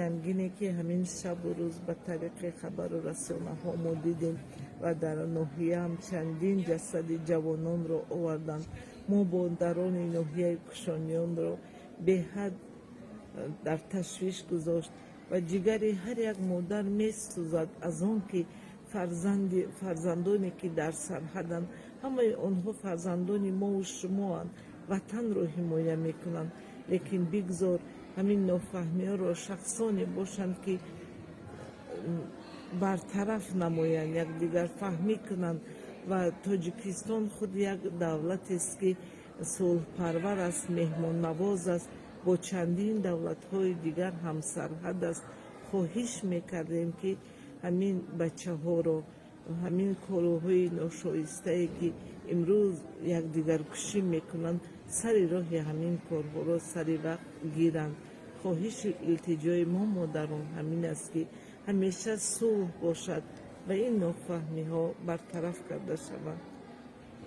Нангине, ки ҳамин шабу рӯз ба тариқи хабару расонаҳо мо дидем ва дар ноҳияам чандин ҷасади ҷавононро оварданд, мо модарони ноҳияи Кушониёнро беҳад дар ташвиш гузошт ва ҷигари ҳар як модар месӯзад аз он ки фарзандоне, ки дар сарҳаданд, ҳамаи онҳо фарзандони мову шумоанд, ватанро ҳимоя мекунанд. Лекин бигзор ҳамин нофаҳмиҳоро шахсоне бошанд, ки бартараф намоянд, якдигарфаҳмӣ кунанд. Ва Тоҷикистон худ як давлатест, ки сулҳпарвар аст, меҳмоннавоз аст, бо чандин давлатҳои дигар ҳамсарҳад аст. Хоҳиш мекардем, ки ҳамин бачаҳоро, ҳамин корҳои ношоистае, ки имрӯз якдигаркушӣ мекунанд, сари роҳи ҳамин корҳоро сари вақт гиранд. Хоҳишу илтиҷои мо, модарон, ҳамин аст, ки ҳамеша сулҳ бошад ва ин нофаҳмиҳо бартараф карда шаванд.